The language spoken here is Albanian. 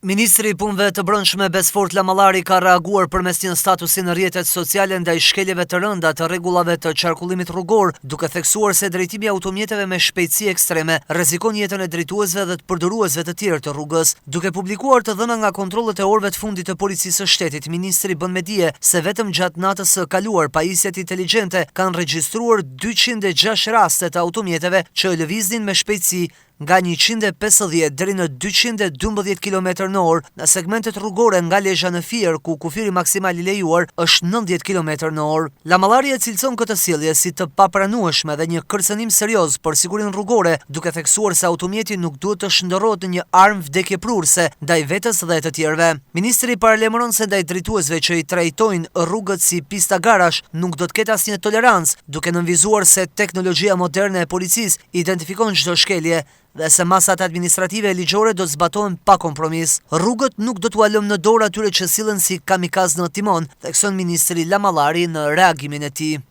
Ministri i Punëve të Brendshme Besfort Lamallari ka reaguar përmes një statusi në rrjetet sociale ndaj shkeljeve të rënda të rregullave të qarkullimit rrugor, duke theksuar se drejtimi i automjeteve me shpejtësi ekstreme rrezikon jetën e drejtuesve dhe të përdoruesve të tjerë të rrugës. Duke publikuar të dhëna nga kontrollet e orëve të fundit të Policisë së Shtetit, ministri bën me dije se vetëm gjatë natës së kaluar pajisjet inteligjente kanë regjistruar 206 raste të automjeteve që lëviznin me shpejtësi nga 150 deri në 212 kilometër në orë në segmentet rrugore nga Lezha në Fier, ku kufiri maksimal i lejuar është 90 kilometër në orë. Lamallari e cilëson këtë sjellje si të papranueshme dhe një kërcënim serioz për sigurinë rrugore, duke theksuar se automjeti nuk duhet të shndërrohet në një armë vdekjeprurëse ndaj vetes dhe të tjerëve. Ministri paralajmëron se ndaj drejtuesve që i trajtojnë rrugët si pista garash nuk do të ketë asnjë tolerancë, duke nënvizuar se teknologjia moderne e policisë identifikon çdo shkelje dhe se masat administrative e ligjore do të zbatohen pa kompromis. Rrugët nuk do t'ua lëmë në dorë atyre që sillen si kamikaz në timon, thekson ministri Lamallari në reagimin e tij.